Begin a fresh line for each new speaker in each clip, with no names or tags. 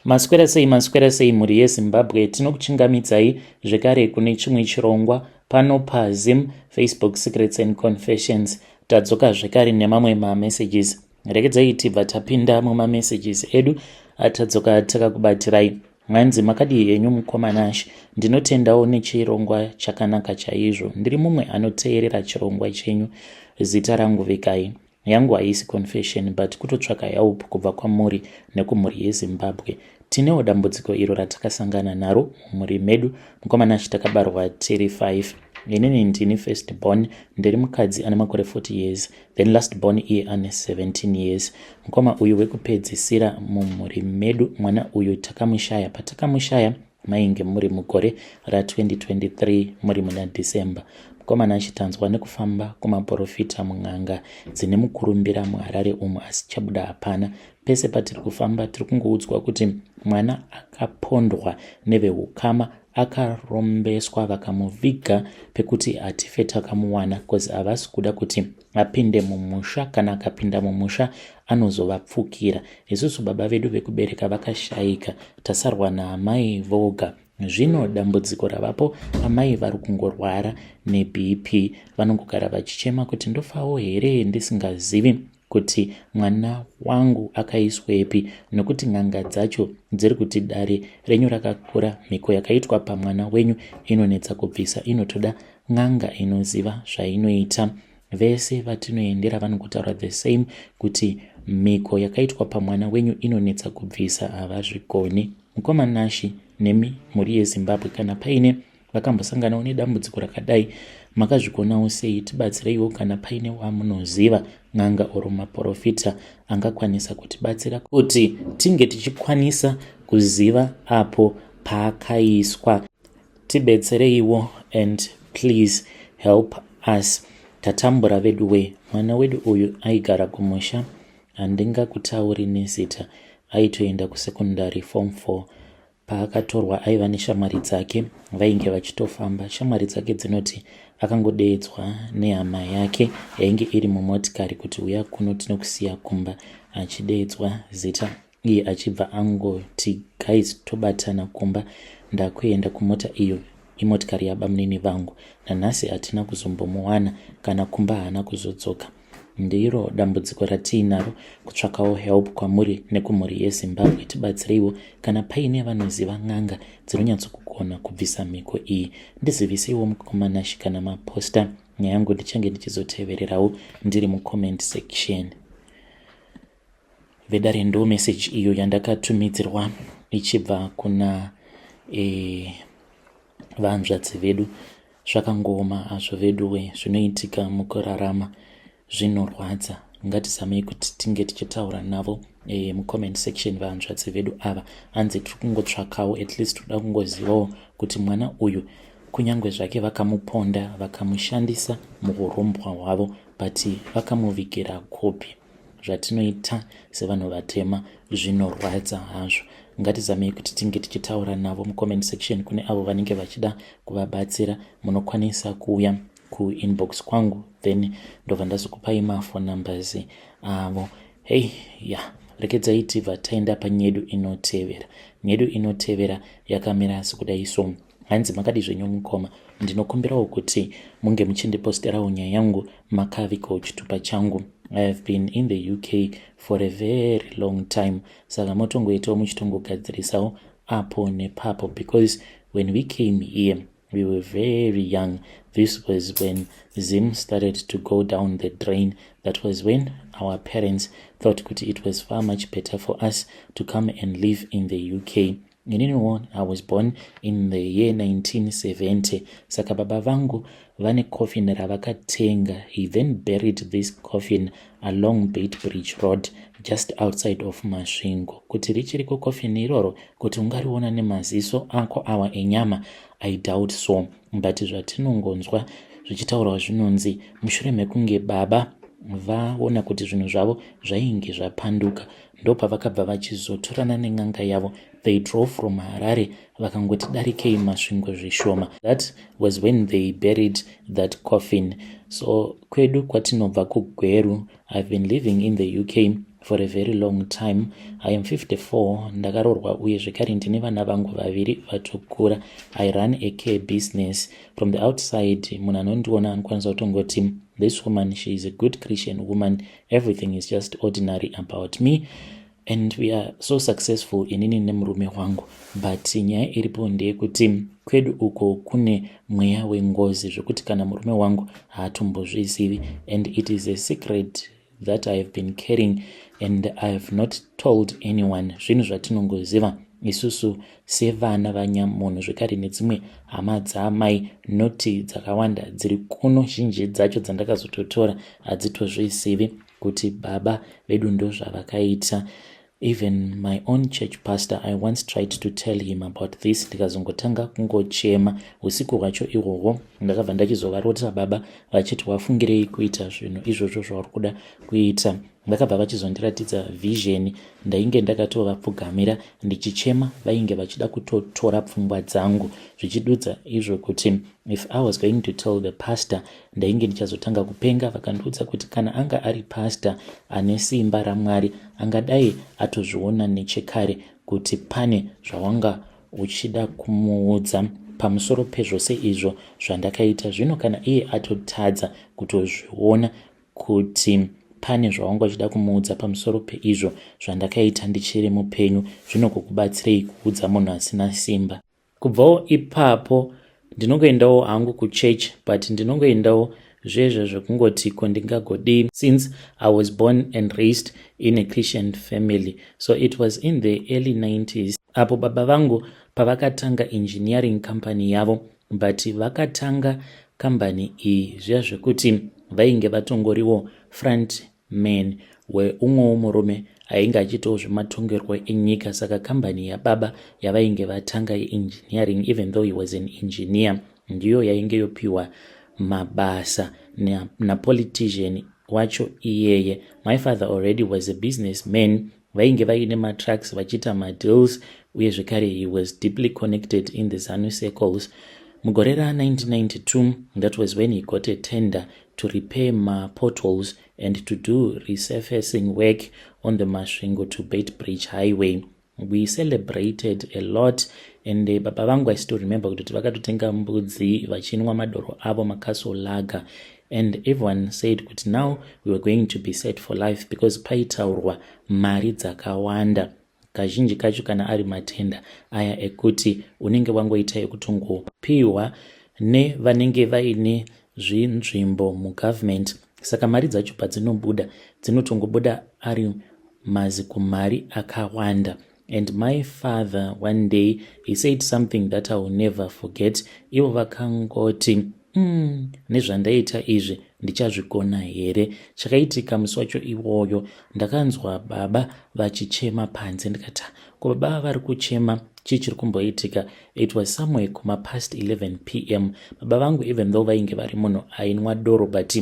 Maswera sei, maswera sei mhuri yeZimbabwe? Tinokuchingamidzai zvekare kune chimwe chirongwa pano paZim Facebook Secrets and Confessions. Tadzoka zvekare nemamwe mamessages. Rekedzai tibva tapinda mumamessages edu atadzoka takakubatirai. Hanzi, "Makadii henyu mukoma Nash? Ndinotendawo nechirongwa chakanaka chaizvo. Ndiri mumwe anoteerera chirongwa chenyu. Zita rangu Vekai. Yangu haisi confession, but kutotsvaka help kubva kwamuri nekumhuri yeZimbabwe. Tinewo dambudziko iro ratakasangana naro mumhuri medu. Mukoma Nash, takabarwa tiri 5. Inini ndini first born, ndiri mukadzi ane makore 40 years, then last born iye ane 17 years. Mukoma uyu wekupedzisira mumhuri medu, mwana uyu takamushaya. Patakamushaya mainge muri mugore ra2023, muri muna December. Mukoma Nash, tanzwa nekufamba kumaprofita, mun'anga dzine mukurumbira muHarare umu, asi chabuda hapana. Pese patiri kufamba tiri kungoudzwa kuti mwana akapondwa neveukama, akarombeswa, vakamuviga pekuti hatife takamuwana, 'cause havasi kuda kuti apinde mumusha. Kana akapinda mumusha anozovapfukira. Isusu baba vedu vekubereka vakashayika, tasarwa naamai voga. Zvino dambudziko ravapo, amai vari kungorwara neBP. Vanongogara vachichema kuti ndofawo here ndisingazivi kuti mwana wangu akaiswepi, nokuti n'anga dzacho dziri kuti dare renyu rakakura, mhiko yakaitwa pamwana wenyu inonetsa kubvisa, inotoda n'anga inoziva zvainoita. Vese vatinoendera vanongotaura the same, kuti mhiko yakaitwa pamwana wenyu inonetsa kubvisa, havazvigoni. Mukoma Nash nemi mhuri yeZimbabwe, kana paine vakambosanganawo nedambudziko rakadai, makazvikonawo sei? Tibatsireiwo kana paine wamunoziva, n'anga or maprofita angakwanisa kutibatsira kuti tinge tichikwanisa kuziva apo paakaiswa. Tibetsereiwo and please help us. Tatambura vedu we. Mwana wedu uyu aigara kumusha, handingakutauri nezita. Aitoenda kusekondary, form 4. Paakatorwa aiva neshamwari dzake, vainge vachitofamba. Shamwari dzake dzinoti akangodeedzwa nehama yake yainge iri mumotikari kuti uya kuno, tinokusiya kumba, achideedzwa zita, iye achibva angoti, 'Guys, tobatana kumba, ndakuenda kumota iyo, imotikari yabamunini vangu.' Nanhasi hatina kuzombomuwana, kana kumba haana kuzodzoka. Ndiro dambudziko ratiinaro, kutsvakawo help kwamuri nekumhuri yeZimbabwe. Tibatsireiwo kana paine vanoziva n'anga dzinonyatsokugona kubvisa mhiko iyi. Ndiziviseiwo mukoma Nash kana maposta nyaya yangu, ndichange ndichizotevererawo ndiri mucomment section." Vedare, ndo message iyo yandakatumidzirwa ichibva kuna vanzvadzi vedu. Zvakangooma hazvo veduwe, zvinoitika mukurarama zvinorwadza. Ngatizamei kuti tinge tichitaura navo mucomment section, vanzvadzi vedu ava. Hanzi tiri kungotsvakawo, at least toda kungozivawo kuti mwana uyu, kunyange zvake vakamuponda, vakamushandisa muurombwa hwavo, but vakamuvigira kupi? Zvatinoita sevanhu vatema zvinorwadza hazvo. Ngatizamei kuti tinge tichitaura navo mucomment section. Kune avo vanenge vachida kuvabatsira, munokwanisa kuuya kuinbox kwangu, then ndobva ndazokupai maphone numbers avo. Hei ya, rekedzai tibva taenda panyedu inotevera. Nyedu inotevera yakamira sekudai so. Hanzi, "Makadi zvenyu mukoma? Ndinokumbirawo kuti munge muchindiposterawo nyaya yangu makavigawo chitupa changu. I have been in the UK for a very long time, saka motongoitawo muchitongogadzirisawo apo nepapo, because when we came here we were very young. This was when Zim started to go down the drain. That was when our parents thought kuti it was far much better for us to come and live in the UK. Ininiwo I was born in the year 1970, saka baba vangu vane coffin ravakatenga. He then buried this coffin along Beitbridge Road, just outside of Masvingo. Kuti richiriko coffin iroro, kuti ungariona nemaziso ako awa enyama, I doubt so, but zvatinongonzwa zvichitaurwa, zvinonzi mushure mekunge baba vaona kuti zvinhu zvavo zvainge zvapanduka, ndopavakabva vachizotorana nen'anga yavo. They drove from Harare, vakangoti darikei Masvingo zvishoma, that was when they buried that coffin. So kwedu kwatinobva kuGweru. I've been living in the UK for a very long time. I am 54, ndakaroorwa uye zvekare ndine vana vangu vaviri vatokura. I run a care business. From the outside, munhu anondiona anokwanisa kutongoti, "This woman, she is a good Christian woman. Everything is just ordinary about me and we are so successful, inini nemurume wangu." But nyaya iripo ndeyekuti kwedu uko kune mweya wengozi, zvekuti kana murume wangu haatombozvizivi, and it is a secret that I have been carrying and I have not told anyone. Zvinhu zvatinongoziva isusu sevana vanyamunhu, zvekare nedzimwe hama dzaamai, noti dzakawanda dziri kuno. Zhinji dzacho dzandakazototora hadzitozvizivi kuti baba vedu ndo zvavakaita. Even my own church pastor, I once tried to tell him about this, ndikazongotanga kungochema. Usiku hwacho ihwohwo ndakabva ndachizovarota baba vachiti, "Wafungirei kuita zvinhu izvozvo zvauri kuda kuita?" Vakabva vachizondiratidza vision. Ndainge ndakatovapfugamira ndichichema. Vainge vachida kutotora pfungwa dzangu, zvichidudza izvo kuti if I was going to tell the pastor, ndainge ndichazotanga kupenga. Vakandiudza kuti kana anga ari pastor ane simba raMwari, angadai atozviona nechekare kuti pane zvawanga uchida kumuudza pamusoro pezvose izvo zvandakaita. Zvino kana iye atotadza kutozviona kuti pane zvawanga uchida kumuudza pamusoro peizvo zvandakaita ndichiri mupenyu, zvinokukubatsirei kuudza munhu asina simba? Kubvawo ipapo ndinongoendawo hangu kuchechi, but ndinongoendawo zvezvo zvekungoti, ko ndingagodii, since I was born and raised in a Christian family. So it was in the early 90s apo baba vangu pavakatanga engineering company yavo, but vakatanga kambani iyi zviya zvekuti vainge vatongoriwo front man weumwewo murume ainge achiitawo zvematongerwo enyika. Saka kambani yababa yavainge vatanga yeengineering, even though he was an engineer, ndiyo yainge yopiwa mabasa napolitician wacho iyeye. My father already was a businessman. Vainge vaine matrucks, vachiita madeals, uye zvekare he was deeply connected in the ZANU circles. Mugore ra1992, that was when he got a tender to repair mapotholes and to do resurfacing work on the Masvingo to Beitbridge highway. We celebrated a lot and baba vangu, I still remember kuti vakatotenga mbudzi, vachinwa madoro avo, maCastle Lager, and everyone said kuti now we were going to be set for life, because paitaurwa mari dzakawanda. Kazhinji kacho kana ari matenda aya ekuti unenge wangoita ekutongopiwa nevanenge vaine zvinzvimbo mugovernment, saka mari dzacho padzinobuda dzinotongobuda ari mazikumari akawanda. And my father, one day he said something that I will never forget. Ivo vakangoti, "Nezvandaita izvi ndichazvigona here?" Chakaitika musi wacho iwoyo, ndakanzwa baba vachichema panze. Ndikati, "Ko baba vari kuchema, chii chiri kumboitika?" It was somewhere kuma past 11 p.m. Baba vangu, even though vainge vari munhu ainwa doro, but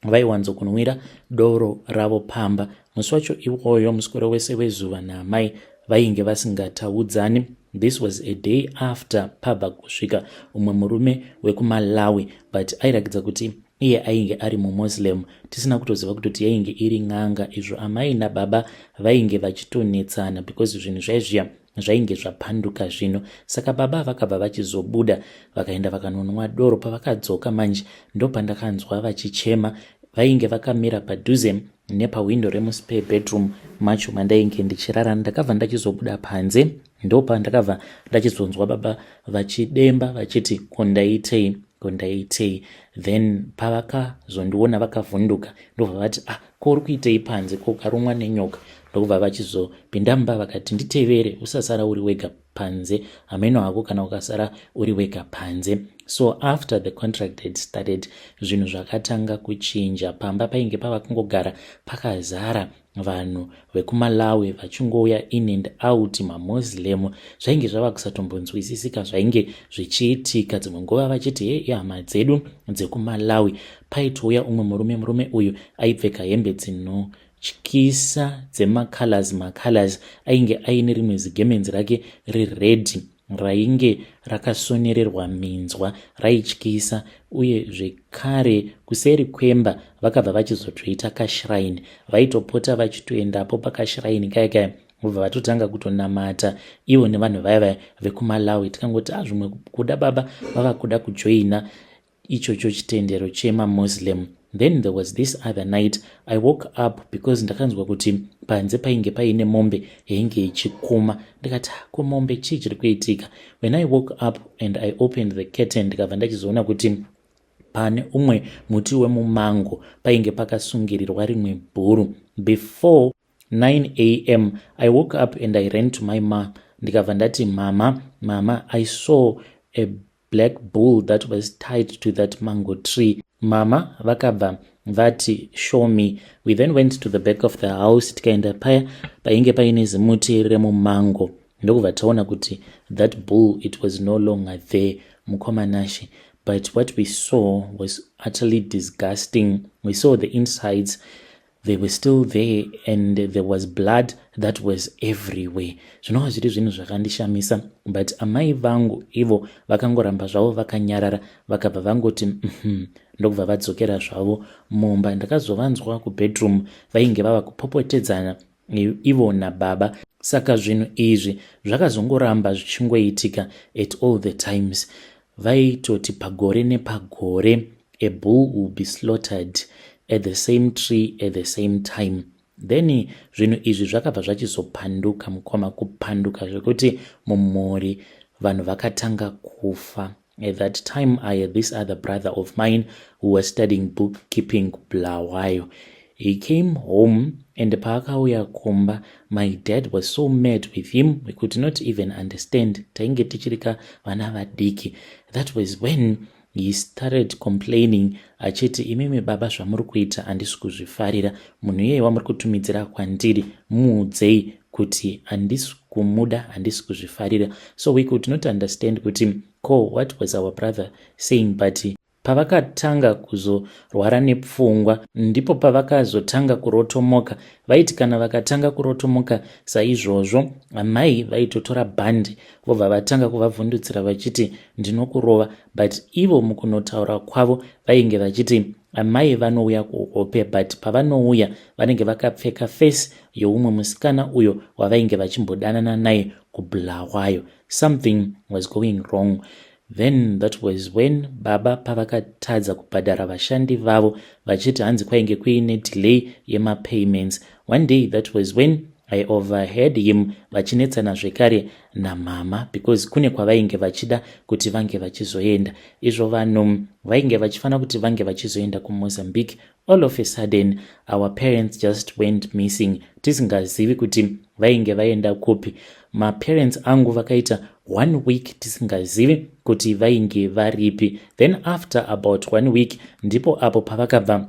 vaiwanzokunwira doro ravo pamba. Musi wacho iwoyo, muswero wese wezuva naamai vainge vasingataudzani. This was a day after pabva kusvika umwe murume wekuMalawi, but airakidza kuti iye ainge ari muMuslim, tisina kutoziva kutoti yainge iri n'anga. Izvo amai nababa vainge vachitonetsana because zvinhu zvaizviya zvainge zvapanduka zvino. Saka baba vakabva vachizobuda, vakaenda vakanonwa doro. Pavakadzoka manje, ndopandakanzwa vachichema. Vainge vakamira padhuze nepahwindo remuspare bedroom macho mandainge ndichirara. Ndakabva ndachizobuda panze, ndopandakabva ndachizonzwa baba vachidemba vachiti, "Kondaitei? Kondaitei?" Then pavakazondiona vakavhunduka, ndobva vati, "Ah, ko uri kuitei panze? Ko ukarumwa nenyoka?" Ndokubva vachizopinda mumba, vakati, "Nditevere, usasara uri wega panze, hameno hako kana ukasara uri wega panze." So after the contract had started, zvinhu zvakatanga kuchinja pamba. Painge pava kungogara pakazara vanhu vekuMalawi vachingouya in and out, maMuslim. Zvainge zvava kusatombonzwisisika zvainge zvichiitika. Dzimwe nguva vachiti, "He, ihama dzedu dzekuMalawi." Paitouya umwe murume. Murume uyu aipfeka hembe dzinotyisa dzemacolors macolors. Ainge aine rimwe zigemenzi rake rered. Rainge rakasonererwa minzwa, raityisa. Uye zvekare kuseri kwemba vakabva vachizotoita kashrine. Vaitopota vachitoendapo pakashrine kaya kaya, vobva vatotanga kutonamata ivo nevanhu vaya vaya vekuMalawi. Tikangoti, a, zvimwe kuda baba vava kuda kujoina ichocho chitendero chemaMuslim. Then there was this other night I woke up because ndakanzwa kuti panze painge paine mombe yainge ichikuma. Ndikati, "Ko mombe, chii chiri kuitika?" When I woke up and I opened the curtain, ndikabva ndachizoona kuti pane umwe muti wemumango painge pakasungirirwa rimwe bhuru. Before 9 a.m. I woke up and I ran to my ma. Ndikabva ndati, "Mama, mama, I saw a black bull that was tied to that mango tree." Mama vakabva vati, "Show me." We then went to the back of the house. Tikaenda paya painge paine zimuti remumango, ndokubva taona kuti that bull, it was no longer there, mukoma Nashe. But what we saw was utterly disgusting. We saw the insides, they were still there, and there was blood that was everywhere. Zvinova zviri zvinhu zvakandishamisa, but amai vangu ivo vakangoramba zvavo vakanyarara. Vakabva vangoti, Ndokubva vadzokera zvavo mumba. Ndakazovanzwa kubedroom, vainge vava kupopotedzana ivo nababa. Saka zvinhu izvi zvakazongoramba zvichingoitika at all the times. Vaitoti pagore nepagore a bull will be slaughtered at the same tree at the same time. Then zvinhu izvi zvakabva zvachizopanduka, mukoma, kupanduka zvekuti mumhuri vanhu vakatanga kufa. At that time I had this other brother of mine who was studying bookkeeping Bulawayo. He came home, and paakauya kumba, my dad was so mad with him, we could not even understand. Tainge tichiri ka vana vadiki. That was when he started complaining achiti, "Imimi baba, zvamuri kuita handisi kuzvifarira. Munhu iyeye wamuri kutumidzira kwandiri, muudzei kuti handisi kumuda, handisi kuzvifarira." So we could not understand kuti ko what was our brother saying. But pavakatanga kuzorwara nepfungwa, ndipo pavakazotanga kurotomoka. Vaiti kana vakatanga kurotomoka saizvozvo, amai vaitotora bhandi, vobva vatanga kuvavhundutsira vachiti, "Ndinokurova." But ivo mukunotaura kwavo vainge vachiti amai vanouya kuhope, but pavanouya vanenge vakapfeka face youmwe musikana uyo wavainge vachimbodanana naye kuBulawayo. Something was going wrong. Then that was when baba pavakatadza kubhadhara vashandi vavo, vachiti hanzi kwainge kuine delay yemapayments. One day, that was when I overheard him vachinetsana zvekare namama, because kune kwavainge vachida kuti vange vachizoenda. Izvo vanhu vainge vachifanira kuti vange vachizoenda kuMozambique. All of a sudden our parents just went missing, tisingazivi kuti vainge vaenda kupi. Maparents angu vakaita one week tisingazivi kuti vainge varipi. Then after about one week ndipo apo pavakabva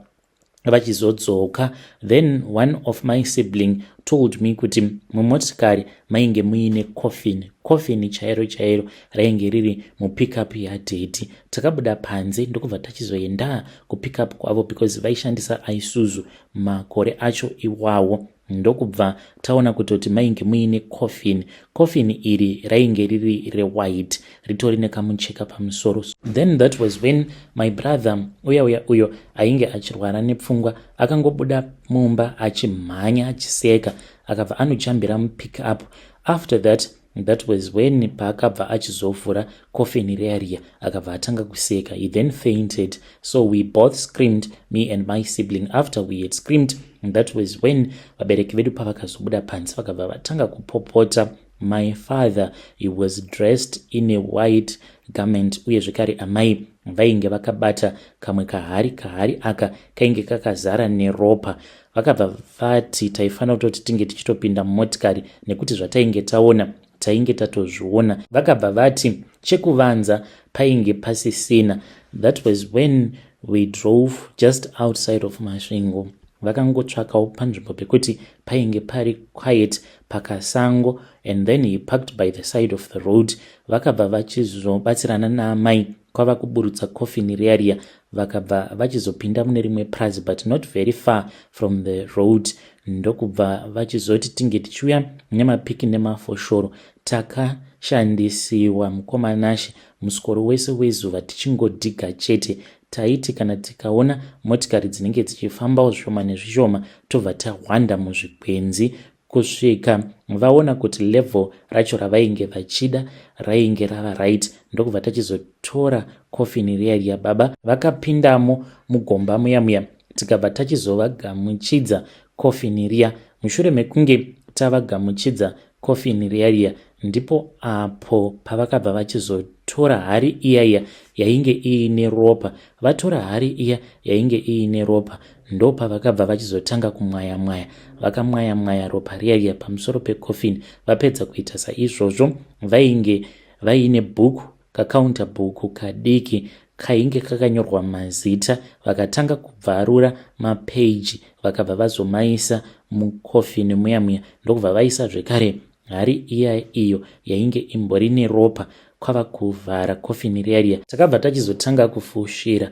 vachizodzoka. Then one of my sibling told me kuti mumotikari mainge muine coffin, coffin chairo chairo rainge riri mupickup yadaddy. Takabuda panze, ndokubva tachizoenda kupickup kwavo, because vaishandisa Isuzu makore acho iwawo. Ndokubva taona kutoti mainge muine coffin. Coffin iri rainge riri rewhite, ritori nekamucheka pamusoro. Then that was when my brother uya uya uyo ainge achirwara nepfungwa akangobuda mumba achimhanya, achiseka, akabva anochambira mupick up. After that, that was when paakabva achizovhura coffin riya riya, akabva atanga kuseka. He then fainted, so we both screamed, me and my sibling. After we had screamed, that was when vabereki vedu pavakazobuda panze, vakabva vatanga kupopota. My father, he was dressed in a white garment, uye zvekare amai vainge vakabata kamwe kahari. Kahari aka kainge kakazara neropa. Vakabva vati taifanira kutoti tinge tichitopinda mumotikari, nekuti zvatainge taona tainge tatozviona. Vakabva vati chekuvanza painge pasisina. That was when we drove just outside of Masvingo. Vakangotsvakawo panzvimbo pekuti painge pari quiet, pakasango, and then he parked by the side of the road. Vakabva vachizobatsirana naamai kwava kuburutsa coffin riya riya. Vakabva vachizopinda mune rimwe purazi, but not very far from the road. Ndokubva vachizoti tinge tichiuya nemapiki nemafoshoro. Takashandisiwa mukoma Nashe musworo wese wezuva tichingodhiga chete. Taiti kana tikaona motikari dzinenge dzichifambawo zvishoma nezvishoma tobva tahwanda muzvikwenzi kusvika vaona kuti level racho ravainge vachida rainge rava right, ndokubva tachizotora kofini riya riya. Baba vakapindamo mugomba muya muya, tikabva tachizovagamuchidza kofini riya. Mushure mekunge tavagamuchidza kofini riya riya, ndipo apo pavakabva vachizotora hari iya iya yainge iine ropa. Vatora hari iya yainge iine ropa, ndopavakabva vachizotanga kumwaya mwaya. Vakamwaya mwaya ropa riya riya pamusoro pekofini. Vapedza kuita saizvozvo, vainge vaine bhuku, kakaunta bhuku kadiki kainge kakanyorwa mazita. Vakatanga kubvarura mapeji, vakabva vazomaisa mukofini muya muya, ndokubva vaisa zvekare hari iya iyo yainge imbori neropa, kwava kuvhara kofini riya riya. Takabva tachizotanga kufushira.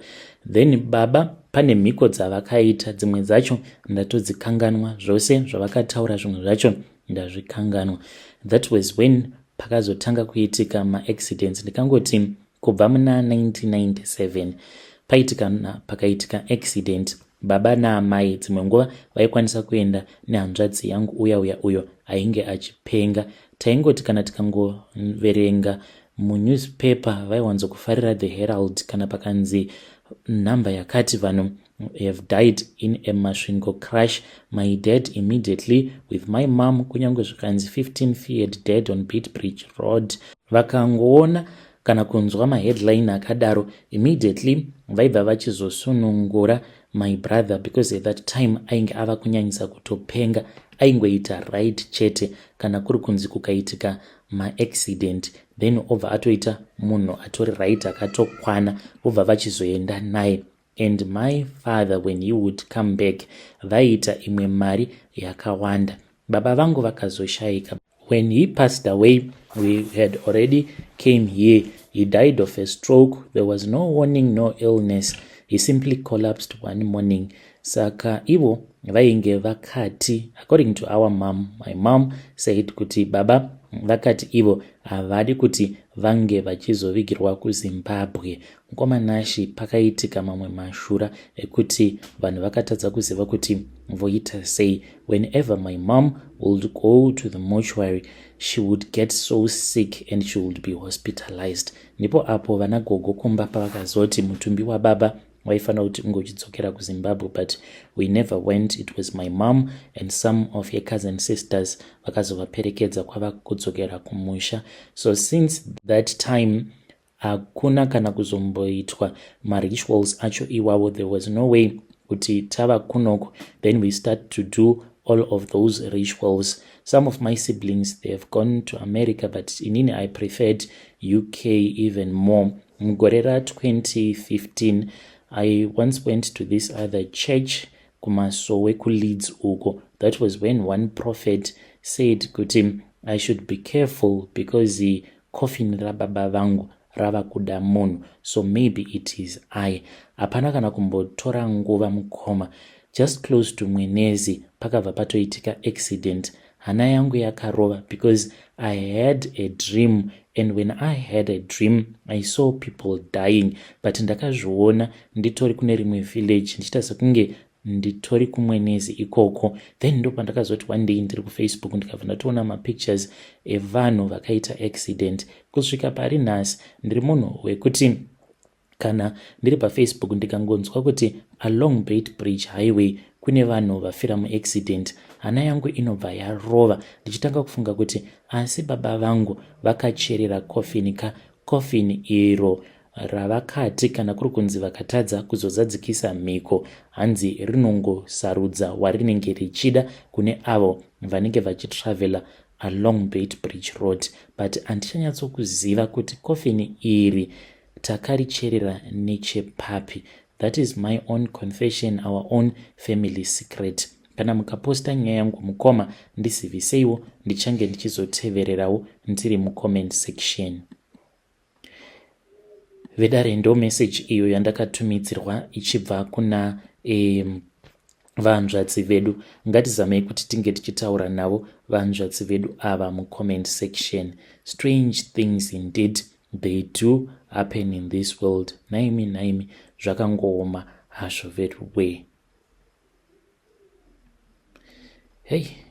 Then baba pane mhiko dzavakaita, dzimwe dzacho ndatodzikanganwa. Zvose zvavakataura, zvimwe zvacho ndazvikanganwa. That was when pakazotanga kuitika maaccidents. Ndikangoti kubva muna 1997 paitika pakaitika accident, baba naamai dzimwe nguva vaikwanisa kuenda nehanzvadzi yangu uya uya uyo ainge achipenga. Taingoti kana tikangoverenga munewspaper, vaiwanzokufarira The Herald, kana pakanzi nhamba yakati vanhu have died in a Masvingo crash, my dad immediately with my mom, kunyange zvikanzi 15 feared dead on Beitbridge Road, vakangoona kana kunzwa maheadline akadaro, immediately vaibva vachizosunungura my brother, because at that time ainge ava kunyanyisa kutopenga. Aingoita right chete kana kuri kunzi kukaitika maaccident, then obva atoita munhu atori right, akatokwana, vobva vachizoenda naye. And my father, when he would come back, vaiita imwe mari yakawanda. Baba vangu vakazoshayika. When he passed away, we had already came here. He died of a stroke. There was no warning, no illness. He simply collapsed one morning. Saka ivo vainge vakati, according to our mom, my mom said kuti baba vakati ivo havadi kuti vange vachizovigirwa kuZimbabwe. Mukoma Nashe, pakaitika mamwe mashura ekuti vanhu vakatadza kuziva kuti voita sei. Whenever my mom would go to the mortuary, she would get so sick and she would be hospitalized. Ndipo apo vana gogo kumba pavakazoti mutumbi wababa waifanira kuti unge uchidzokera kuZimbabwe, but we never went. It was my mom and some of her cousin sisters vakazovaperekedza kwava kudzokera kumusha. So since that time hakuna kana kuzomboitwa marituals acho iwawo. There was no way kuti tava kunoko, then we start to do all of those rituals. Some of my siblings, they have gone to America, but inini I preferred UK even more. Mugore ra2015 I once went to this other church kumasowe kuLeeds uko. That was when one prophet said kuti I should be careful because coffin rababa vangu rava kuda munhu, so maybe it is I. Hapana kana kumbotora nguva, mukoma, just close to Mwenezi pakabva patoitika accident. Hana yangu yakarova because I had a dream, and when I had a dream, I saw people dying, but ndakazviona nditori kune rimwe village, ndichiita sekunge nditori kuMwenezi ikoko. Then ndo pandakazoti one day ndiri kuFacebook, ndikabva ndatoona mapictures evanhu vakaita accident. Kusvika pari nhasi ndiri munhu wekuti kana ndiri paFacebook, ndikangonzwa kuti along Beitbridge Highway kune vanhu vafira muaccident, hana yangu inobva yarova, ndichitanga kufunga kuti asi baba vangu vakacherera kofini ka, kofini iro ravakati kana kuri kunzi vakatadza kuzozadzikisa mhiko, hanzi rinongosarudza warinenge richida kune avo vanenge vachitravela along Beitbridge Road. But handichanyatsokuziva kuti kofini iri takaricherera nechepapi. That is my own confession, our own family secret. Kana mukaposta nyaya yangu, mukoma, ndiziviseiwo, ndichange ndichizotevererawo ndiri mucomment section. Vedare, ndo message iyo yandakatumidzirwa ichibva kuna Vahanzvadzi vedu, ngatizamei kuti tinge tichitaura navo vahanzvadzi vedu ava mucomment section. Strange things indeed, they do happen in this world. Nhaimi nhaimi, zvakangooma hazvo veduwee. Hey.